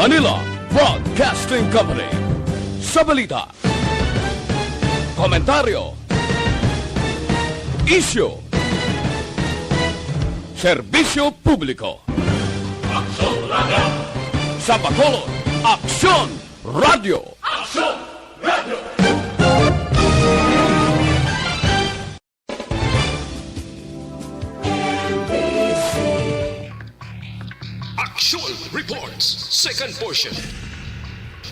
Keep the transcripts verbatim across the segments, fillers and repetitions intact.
Manila Broadcasting Company. Sa balita, komentaryo, isyu, serbisyo publiko. Aksyon Radio. Sa Bacolod, Aksyon Radio. Aksyon Radio. Action Reports, second portion.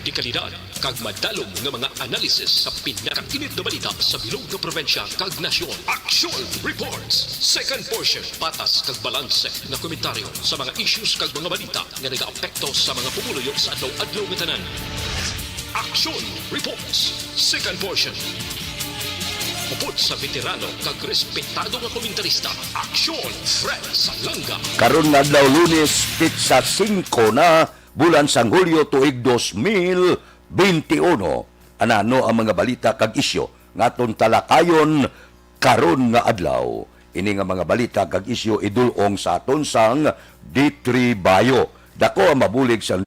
Dekalidad kag madalom nga mga analisis sa pinakainit nga balita sa bilog nga probinsya kag nasyon. Action Reports, second portion. Patas kag balanse nga komentaryo sa mga issues kag mga balita nga nagaapekto sa mga pumuluyo sa adlaw-adlaw nga tanan. Action Reports, second portion. Upod sa veterano kag respetado nga komentarista, Action Fred Salanga. Karon nga adlaw, Lunes, petsa singko na, bulan sang Hulyo, tuig dos mil benti uno. Anano ang mga balita kag isyu nga aton talakayon karon nga adlaw? Ini nga mga balita kag isyu idul-ong sa aton sang D three Bayo. Dako ang mabulig sa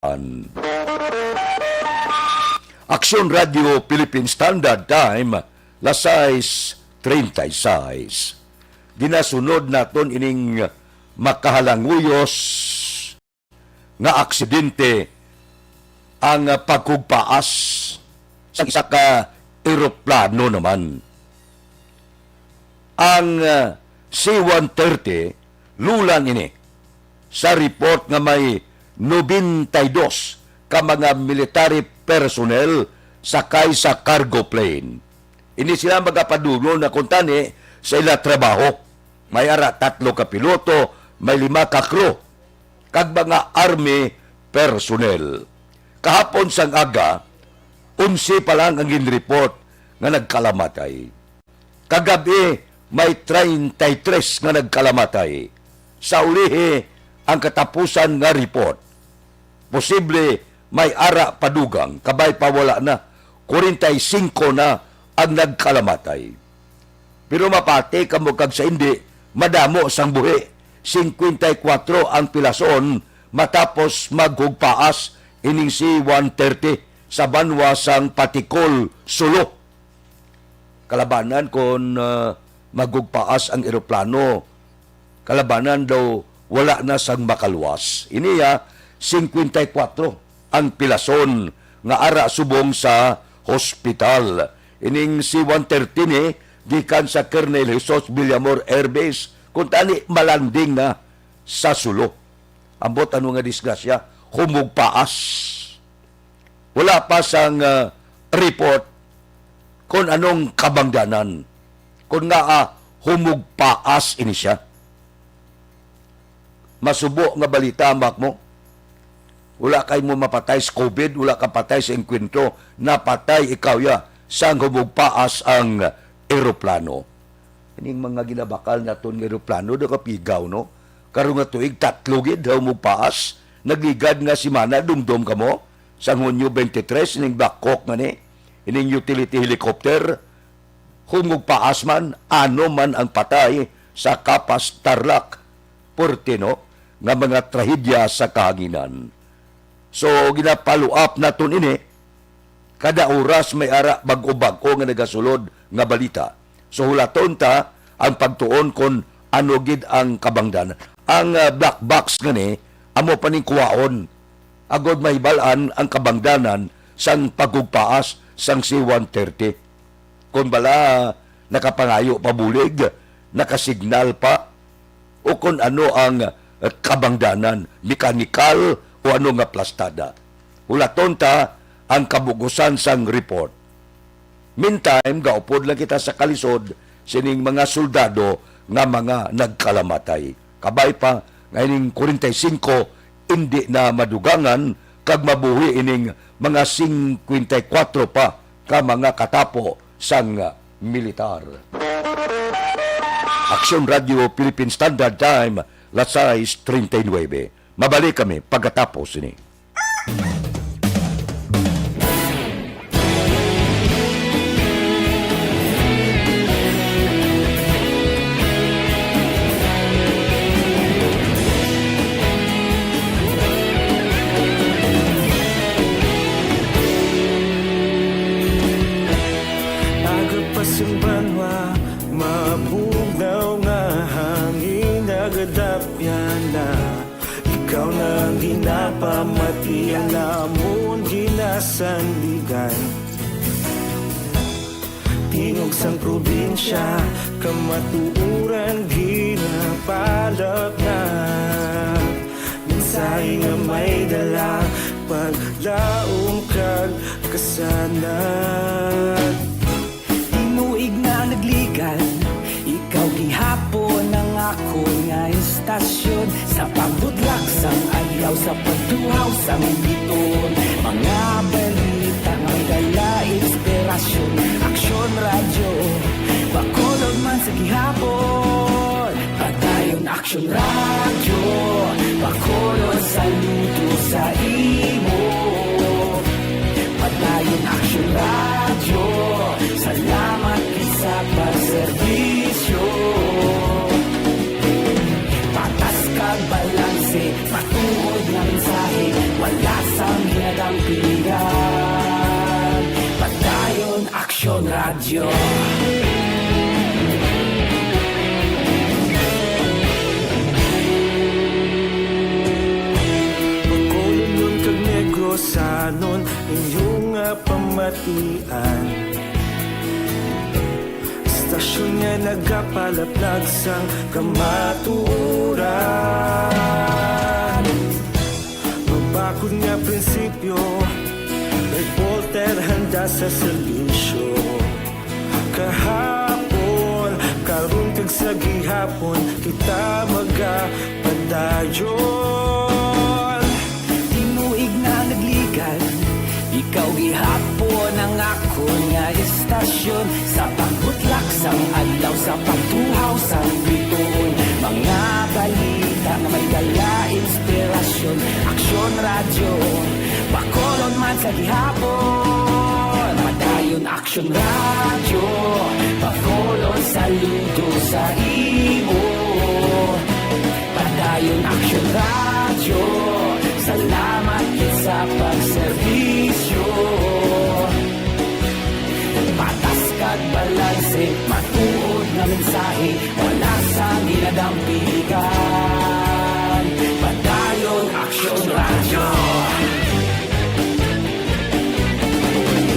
An. Aksyon Radio Philippine Standard Time, las sais treinta y seis. Ginasunod naton ining makahalanguyos nga aksidente ang, ah, paghugpaas sang isa ka eroplano naman. Ang, ah, C one thirty, lulan ini sa report nga may nobenta y dos ka mga military personnel sakay sa cargo plane. Ini sila magapadulong na kuntani sa ila trabaho. May ara tatlo ka piloto, may lima ka crew, kag mga army personnel. Kahapon sang aga, onse pa lang ang ginreport nga nagkalamatay. Kagab-i, may treinta y tres nga nagkalamatay. Sa ulihi, ang katapusan nga report, posible may ara pa dugang, kabay pa wala na, kwarenta y singko na ang nagkalamatay. Pero mapati kamo kag sa indi, madamo sang buhi, singkwenta y kwatro ang pilason matapos maghugpaas ining C one thirty sa banwa sang Paticol, Sulu. Kalabanan kon, ah, maghugpaas ang eroplano, kalabanan daw wala na sang makaluwas. Ini, ah, singkwenta y kwatro ang pilason nga ara subong sa hospital. Ining C one thirty ni gikan sa Colonel Jesus Villamor Air Base, kuntani malanding na sa Sulu. Ambot ano nga disgrasya, humugpaas. Wala pa sang, ah, report kon anong kabangdanan, kon ngaa humugpaas ini siya. Masubo nga balita, Mac, mo. Wala kay mo mapatay sa covid, wala ka patay sa engkwentro, napatay ikaw ya sang humugpaas ang eroplano. Ining mga ginabakal naton nga eroplano, nakapigaw, no? Karon nga tuig, tatlo gid humugpaas. Nagligad nga semana, dumdom kamo, sang Hunyo twenty-three, ining Black Hawk nga ni, ining utility helicopter, humugpaas man, ano man ang patay sa Capas, Tarlac. Puerte, no, nga mga trahedya sa kahanginan. So, gina-follow up naton ini. Kada oras may ara bag-o-bag-o nga nagasulod nga balita. So, hulaton ta ang pagtuon kon ano gid ang kabangdanan. Ang, ah, black box nga ni, amo pa ning kuwaon. Agod mahibal-an ang kabangdanan sang paghugpaas sang C one thirty. Kon bala nakapangayo pa bulig, nakasignal pa, o kon ano ang, eh, kabangdanan, mekanikal o ano nga plastada. Hulaton ta ang kabugusan sang report. Meantime, gaupod lang kita sa kalisod sining mga soldado nga mga nagkalamatay. Kabay pa nga ining kwarenta y singko indi na madugangan kag mabuhi ining mga singkwenta y kwatro pa ka mga katapo sang militar. Aksyon Radyo Philippine Standard Time, las sais treinta y nuebe. Mabalik kami pagkatapos sini. Aga pa sing banwa, mabugnaw nga hangin, nagadapyan na. Ikaw na ang ginapamatian, amon ginasandigan. Tingog sang probinsya, kamatuoran ginapalapnag. Mensahe nga may dala, paglaom kag kasanag. Tinuig na nagligad, ikaw gihapon ang akon nga istasyon. Sa pagbutlak sang adlaw, sa pagtuhaw sang bituon, mga balita nga may dala inspirasyon. Aksyon Radyo, Bacolod man sa gihapon. Padayon Aksyon Radyo, Bacolod, saludo sa imo. Padayon Aksyon Radyo, salamat gid sa pagserbisyo. Patas kag balanse, matuod nga mensahe, wala sang ginadampigan. Padayon Aksyon Radyo. Bacolod kag Negros, sanon inyo nga pamatian. Istasyon nga nagapalaplag sang kamatuoran. Mabakod nga prinsipyo, reporter handa sa serbisyo. Kahapon, karon kag sa gihapon, kita magapadayon. Tinuig na nagligad, ikaw gihapon ang akon nga istasyon. Sa pagbutlak sang adlaw, sa pagtuhaw sang bituon, mga balita nga may dala inspirasyon. Aksyon Radyo, Bacolod man sa gihapon. Padayon Aksyon Radyo, Bacolod, saludo sa imo. Padayon Aksyon Radyo, salamat gid sa pagserbisyo. Patas kag balanse, matuod nga mensahe, wala sang ginadampigan. Padayon Aksyon Radyo.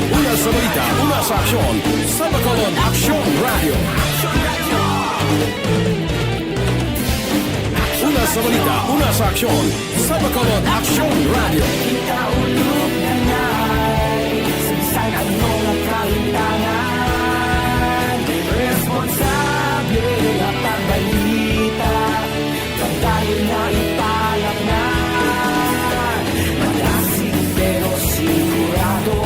Una sa balita, una sa aksyon, sa Bacolod Aksyon Radyo. Una sa balita, una sa aksyon, sa Bacolod Aksyon Radyo. Kita ulog na na'y sa bisan ano nga kahintangan. Responsable nga pagbalita, pagdayon na ipalapnan. Malasig pero sigurado,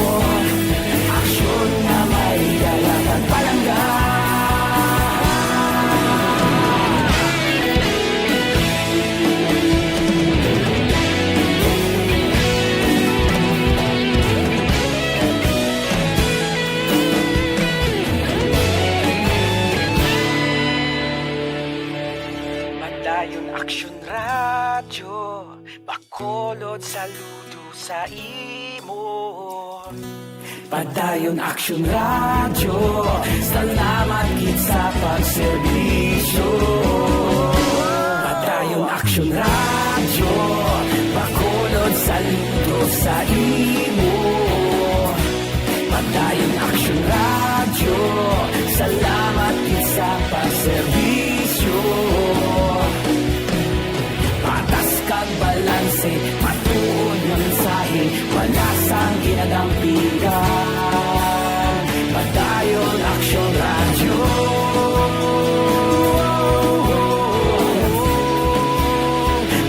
aksyon nga may dala kag palangga. Padayon Aksyon Radyo, Bacolod, saludo sa imo. Padayon Aksyon Radyo, salamat gid sa pagserbisyo. Padayon Aksyon Radyo, Bacolod, saludo sa imo. Padayon Aksyon Radyo, Salamat gid sa pagserbisyo. Patas kag balanse, matuod nga mensahe, wala sang ginadampigan. Padayon Aksyon Radyo.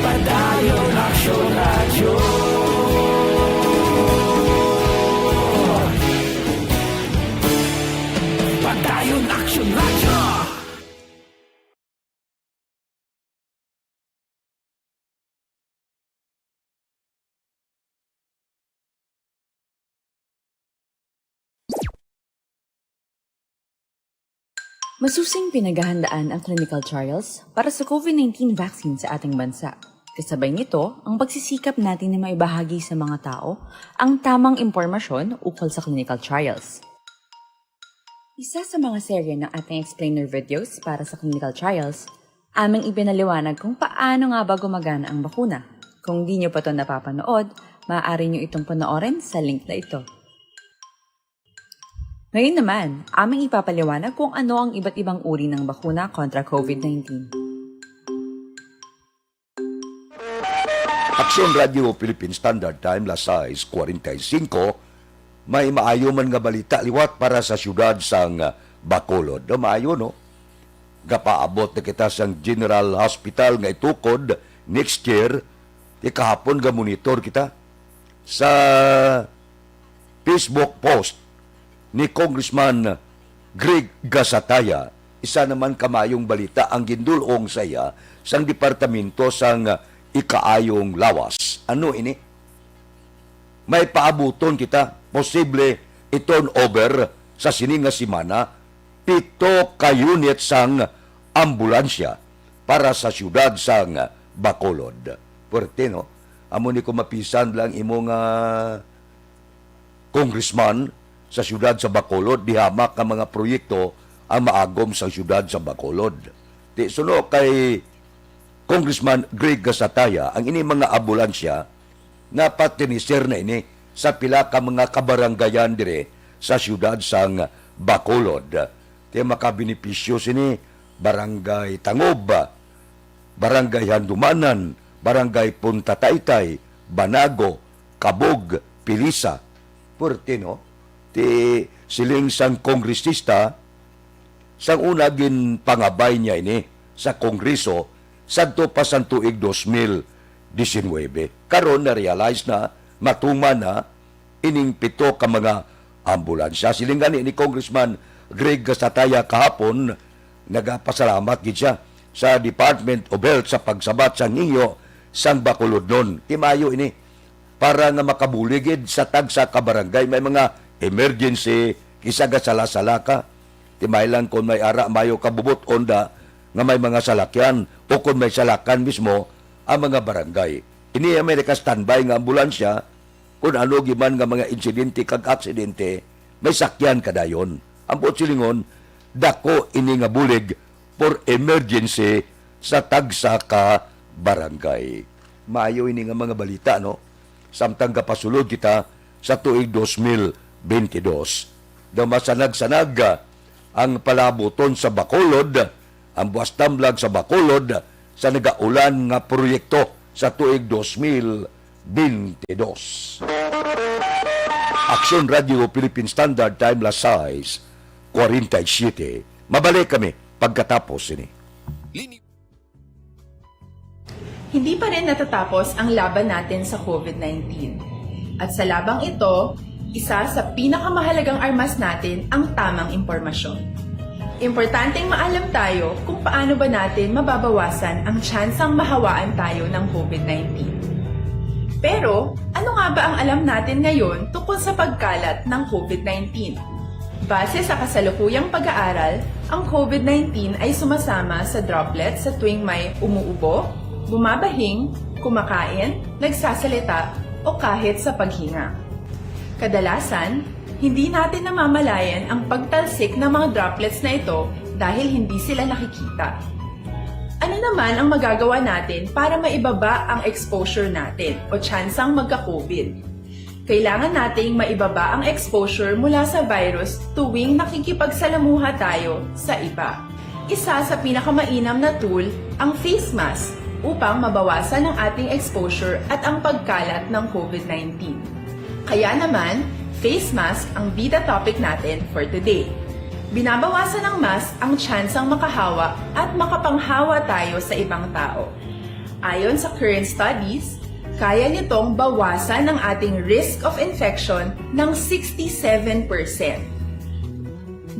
Padayon Aksyon Radyo. Padayon Aksyon Radyo. Masusing pinaghahandaan ang clinical trials para sa COVID nineteen vaccine sa ating bansa. Kasabay nito, ang pagsisikap natin na maibahagi sa mga tao ang tamang impormasyon ukol sa clinical trials. Isa sa mga serye ng ating explainer videos para sa clinical trials, aming ipinaliwanag kung paano nga ba gumagana ang bakuna. Kung di nyo pa to napapanood, maaari nyo itong panoorin sa link na ito. Ngayon naman, aming ipapaliwanag kung ano ang iba't ibang uri ng bakuna kontra COVID nineteen. Aksyon Radio Philippine Standard Time, las sais cuarenta y cinco, may maayo man nga balita liwat para sa siyudad sang Bacolod. No, maayo, no? Gapaabot na kita sang General Hospital nga itukod next year, kay kahapon ga-monitor kita sa Facebook post ni Congressman Greg Gasataya, isa naman ka maayong balita ang gindul-ong sa iya sang Departamento sang Ikaayong Lawas. Ano ini? May paabuton kita, posible i-turn over sa sini nga semana, pito ka unit sang ambulansya para sa siyudad sang Bacolod. Puwerte, no? Amo ni, kung mapisan lang imo nga congressman sa siyudad sa Bacolod, di hamak nga mga proyekto ang maagom sa siyudad sa Bacolod. Ti suno kay Congressman Greg Gasataya, ang ini mga ambulansya, napatinisir na ini sa pila ka mga kabarangayan dire sa siyudad sang Bacolod. Ti makabenepisyo sini Barangay Tangob, Barangay Handumanan, Barangay Punta Taytay, Banago, Kabog, Pilisa. Puwerte, no? Ti siling sang kongresista, sang una ginpangabay niya ini sa Kongreso sadto pa sang tuig dos mil disinuybe. Karon na-realize na, matuman na ining pito ka mga ambulansya. Siling gani ni Congressman Greg Gasataya kahapon, nagapasalamat gid siya sa Department of Health sa pagsabat sang hingyo sang Bacolodnon. Ti maayo ini para nga makabulig gid sa tagsa ka barangay. May mga emergency, kisa gasala-sala ka. Ti may lang kon may ara, mayo ka bubot-on da nga may mga salakyan, o kon may salakan mismo ang mga barangay. Ini ang may naka-standby nga ambulansya, kon ano giman nga mga insidente kag aksidente, may sakyan ka dayon. Ang buot silingon, dako ini nga bulig for emergency sa tagsa ka barangay. Maayo ini nga mga balita, no? Samtang gapasulod kita sa tuig dos mil bentidós. Daw masanag-sanag ang palabuton sa Bacolod, ang buwas tamblag sa Bacolod sa nagaulan nga proyekto sa tuig dos mil bentidós. Aksyon Radio Philippine Standard Time, las sais cuarenta y siete. Mabalik kami pagkatapos sini. Hindi pa rin natatapos ang laban natin sa COVID nineteen. At sa labang ito, isa sa pinakamahalagang armas natin ang tamang impormasyon. Importanteng maalam tayo kung paano ba natin mababawasan ang tsansang mahawaan tayo ng COVID nineteen. Pero, ano nga ba ang alam natin ngayon tungkol sa pagkalat ng COVID nineteen? Base sa kasalukuyang pag-aaral, ang COVID nineteen ay sumasama sa droplets sa tuwing may umuubo, bumabahing, kumakain, nagsasalita, o kahit sa paghinga. Kadalasan, hindi natin namamalayan ang pagtalsik ng mga droplets na ito dahil hindi sila nakikita. Ano naman ang magagawa natin para maibaba ang exposure natin o tsansang magka-COVID? Kailangan nating maibaba ang exposure mula sa virus tuwing nakikipagsalamuha tayo sa iba. Isa sa pinakamainam na tool ang face mask upang mabawasan ang ating exposure at ang pagkalat ng COVID nineteen. Kaya naman, face mask ang bida topic natin for today. Binabawasan ng mask ang tsansang makahawa at makapanghawa tayo sa ibang tao. Ayon sa current studies, kaya nitong bawasan ang ating risk of infection ng sixty-seven percent.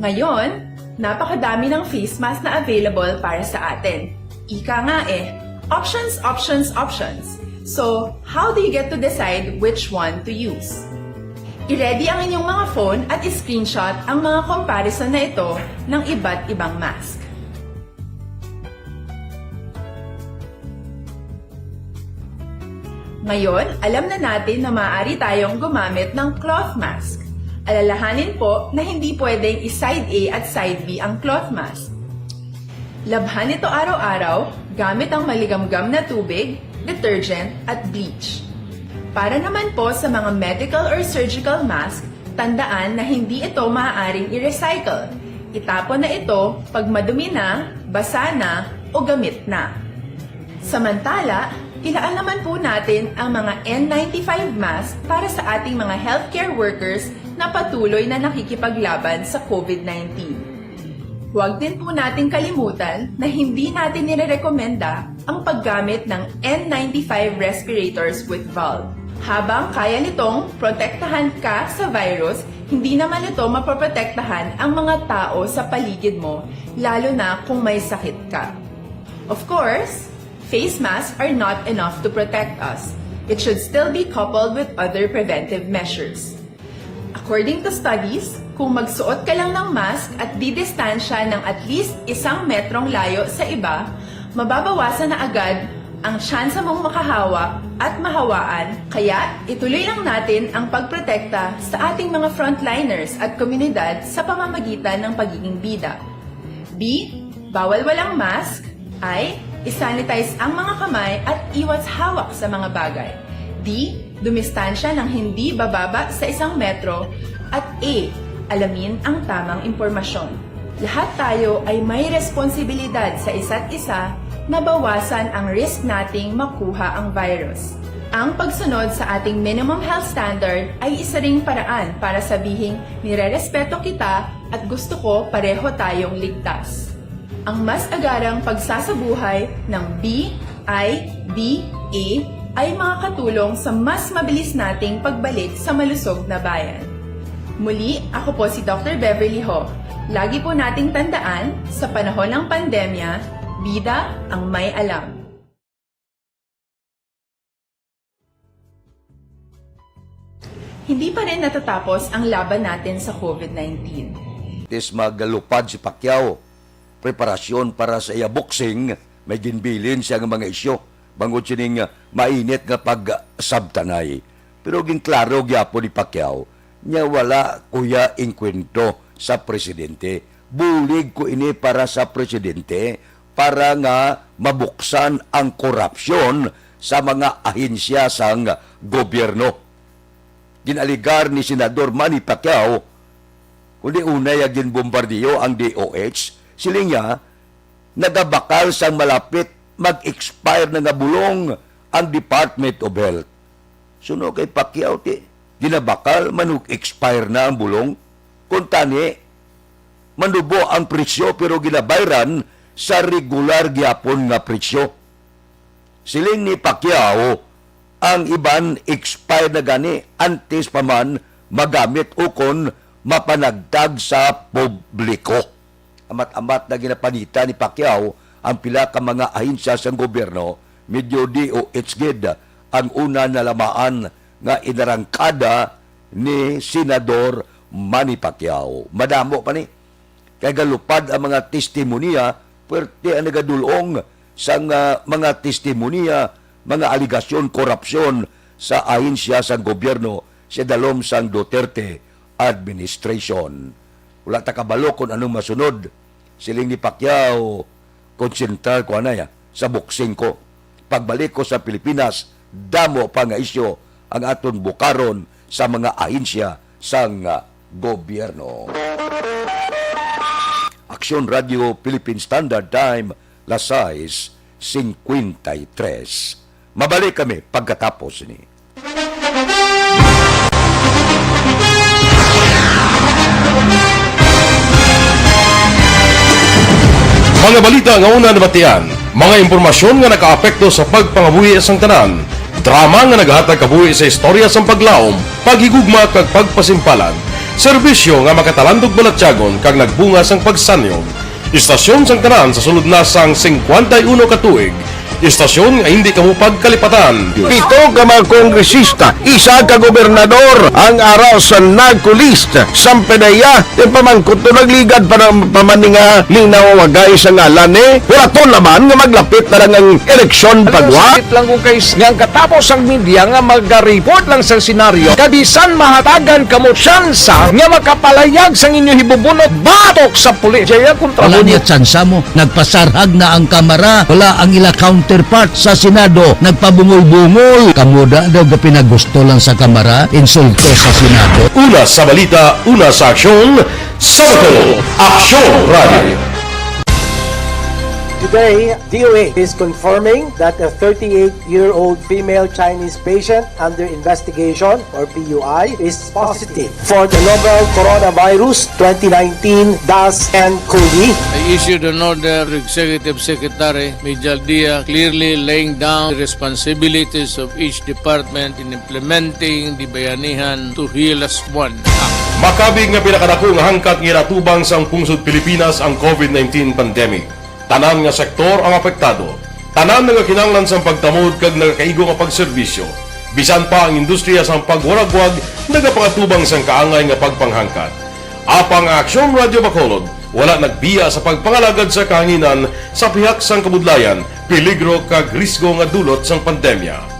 Ngayon, napakadami ng face mask na available para sa atin. Ika nga eh, options, options, options. So, how do you get to decide which one to use? I-ready ang inyong mga phone at i-screenshot ang mga comparison na ito ng iba't ibang mask. Ngayon, alam na natin na maaari tayong gumamit ng cloth mask. Alalahanin po na hindi pwedeng i-side A at side B ang cloth mask. Labhan ito araw-araw gamit ang maligamgam na tubig, detergent, at bleach. Para naman po sa mga medical or surgical mask, tandaan na hindi ito maaaring i-recycle. Itapon na ito pag madumi na, basa na, o gamit na. Samantala, ilaan naman po natin ang mga N ninety-five mask para sa ating mga healthcare workers na patuloy na nakikipaglaban sa COVID nineteen. Huwag din po nating kalimutan na hindi natin nirerekomenda ang paggamit ng N ninety-five respirators with valve. Habang kaya nitong protektahan ka sa virus, hindi naman ito mapoprotektahan ang mga tao sa paligid mo, lalo na kung may sakit ka. Of course, face masks are not enough to protect us. It should still be coupled with other preventive measures. According to studies, kung magsuot ka lang ng mask at didistansya ng at least isang metrong layo sa iba, mababawasan na agad ang tsansa mong makahawa at mahawaan. Kaya, ituloy lang natin ang pagprotekta sa ating mga frontliners at komunidad sa pamamagitan ng pagiging bida. B, bawal walang mask. I, isanitize ang mga kamay at iwas hawak sa mga bagay. D, dumistansya ng hindi bababa sa isang metro. At A, alamin ang tamang impormasyon. Lahat tayo ay may responsibilidad sa isa't isa na bawasan ang risk nating makuha ang virus. Ang pagsunod sa ating minimum health standard ay isa ring paraan para sabihing nirerespeto kita at gusto ko pareho tayong ligtas. Ang mas agarang pagsasabuhay ng B I D A ay makakatulong sa mas mabilis nating pagbalik sa malusog na bayan. Muli, ako po si Doctor Beverly Ho. Lagi po nating tandaan, sa panahon ng pandemya, bida ang may alam. Hindi pa rin natatapos ang laban natin sa COVID nineteen. Tis magalupad si Pacquiao. Preparasyon para sa iya boxing, may ginbilin siya nga mga isyu bangod sining mainit nga pagsabtanay. Pero ginklaro gyapon ni Pacquiao nga wala ko iya inkwentro sa presidente. Bulig ko ini para sa presidente para nga mabuksan ang korupsyon sa mga ahensya sang gobyerno. Ginaligar ni Senador Manny Pacquiao, kundi unay nga ginbombardiyo ang D O H, siling niya, nagabakal sang malapit mag-expire na nga bulong ang Department of Health. Suno kay Pacquiao, ti, ginabakal, manug-expire na ang bulong. Kung tani, manubo ang presyo pero ginabayran sa regular gyapon nga presyo. Siling ni Pacquiao, ang iban expire na gani antes pa man magamit ukon mapanagtag sa publiko. Amat-amat na ginapanita ni Pacquiao ang pila ka mga ahensya sang gobyerno, medyo D O H gid ang una nalamaan nga inarangkada ni Senador Manny Pacquiao. Madamo pa ni. Kay galupad ang mga testimonya, puwerte ang nagadul-ong sang, ah, mga testimonya, mga alegasyon korupsyon sa ahensya sang gobyerno sa dalom sang Duterte administration. Wala ta kabalo kung anong masunod. Siling ni Pacquiao, konsentrar ko anay, ah, sa boxing ko. Pagbalik ko sa Pilipinas, damo pa nga isyu ang aton bukaron sa mga ahensya sang, ah, gobyerno. Aksyon Radio Philippine Standard Time, las sais cincuenta y tres. Mabalik kami pagkatapos ni. Mga balita nga una nabatian, mga impormasyon nga nakaapekto sa pagpangabuhi sang tanan, drama nga naghatag kabuhi sa istorya sang paglaom, paghigugma kag pagpasimpalan, serbisyo nga makatalandog balatyagon kag nagbunga sang pagsanyog. Istasyon sang tanan sa sulod na sang cincuenta y uno ka tuig. Istasyon nga hindi kamo pagkalipatan. Pito ka mga kongresista, isa ka gobernador ang ara sa NAGCO list. Sang PDEA, yung pamangkot to nagligad pa ng pamaninga, linaw wagay sa ngalan eh. Wala to naman nga maglapit na lang ang eleksyon. Ano, pagwa. Sakit lang kung kay nga ang katapos ang media nga mag-report lang sa senaryo, kabisan mahatagan kamo tsansa nga makapalayag sang inyo hibubunot batok sa pulis. Jaya kontra. Wala mo niya tsansa mo. Nagpasarhag na ang Kamara. Wala ang ila counterpart sa Senado. Nagpabungol-bungol. Kamo da daw gapinagusto lang sa Kamara, insulto sa Senado. Una sa balita, una sa aksyon, sa Bacolod, Aksyon Radio. Today, D O A is confirming that a thirty-eight-year-old female Chinese patient under investigation, or P U I, is positive for the novel Coronavirus twenty nineteen dash N COVID. I issued an order to Executive Secretary Mijal Dia, clearly laying down the responsibilities of each department in implementing the Bayanihan to Heal As One Act. Makabig nga pinakadako nga hangkat nga ginatubang sang pungsod Pilipinas ang COVID nineteen pandemic. Tanan nga sektor ang apektado. Tanan nagakinahanglan sang pagtamod kag nagakaigo nga pagserbisyo. Bisan pa ang industriya sang pagwaragwag nagapangatubang sang kaangay nga pagpanghangkat. Apang ang Aksyon Radio Bacolod wala nagbiya sa pagpangalagad sa kahanginan sa pihak sang kabudlayan, peligro kag risgo nga dulot sang pandemya.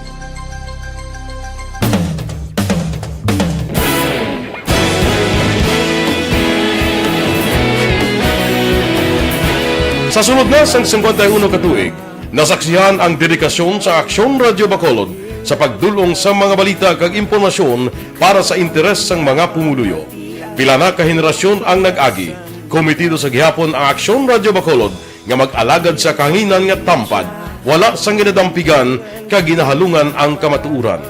Sa sulod na sang cincuenta y uno ka tuig, nasaksihan ang dedikasyon sa Aksyon Radio Bacolod sa pagdul-ong sa mga balita kag impormasyon para sa interes sang mga pumuluyo. Pila na ka henerasyon ang nag-agi. Komitido sa gihapon ang Aksyon Radio Bacolod nga mag-alagad sa kahanginan nga tampad, wala sang ginadampigan kag ginahalungan ang kamatuoran.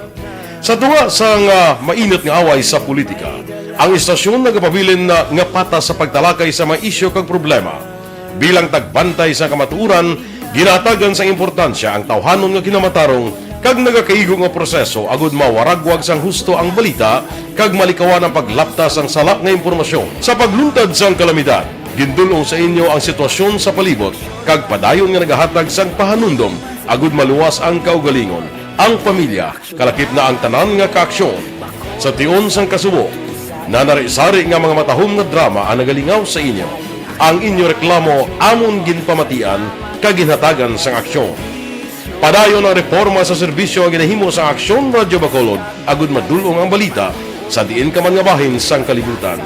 Sa tunga sang, ah, mainit nga away sa politika, ang istasyon nagapabilin na nga patas sa pagtalakay sa mga isyu kag problema. Bilang tagbantay sa kamatuoran, ginahatagan sang importansya ang tawhanon nga kinamatarong kag nagakaigo nga proseso agud mawaragwag sang husto ang balita kag malikawan ang paglapta sang sala nga impormasyon. Sa pagluntad sang kalamidad, gindul-ong sa inyo ang sitwasyon sa palibot kag padayon nga nagahatag sang pahanumdom agud maluwas ang kaugalingon, ang pamilya, kalakip na ang tanan nga kaaksyon. Sa tion sang kasubo, nanari-sari nga mga matahom nga drama ang nagalingaw sa inyo. Ang inyo reklamo amon ginpamatian kag ginhatagan sang aksyon. Padayon ang reporma sa serbisyo nga ginahimo sa Aksyon Radio Bacolod agud madul-ong ang balita sa diin ka man nga bahin sang kalibutan.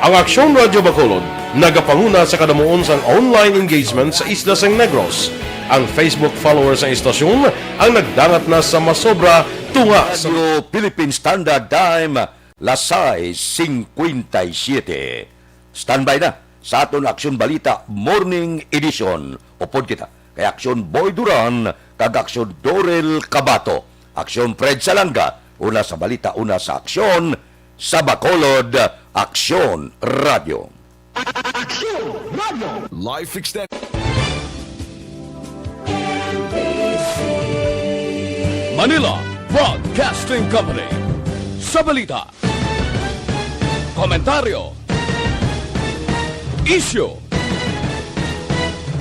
Ang Aksyon Radio Bacolod nagapanguna sa kadamuon sang online engagement sa isla sang Negros. Ang Facebook followers sang istasyon ang nagdangat na sa masobra tunga sa Radyo Philippine Standard Time, las sais cincuenta y siete. Standby na sa aton Aksyon Balita Morning Edition. Upod kita kay Aksyon Boy Duran kag Aksyon Dorel Cabato. Aksyon Fred Salanga, una sa balita, una sa aksyon, sa Bacolod, Aksyon Radio. Aksyon Radio. Life extend. Manila Broadcasting Company. Sa balita, komentaryo, isyu,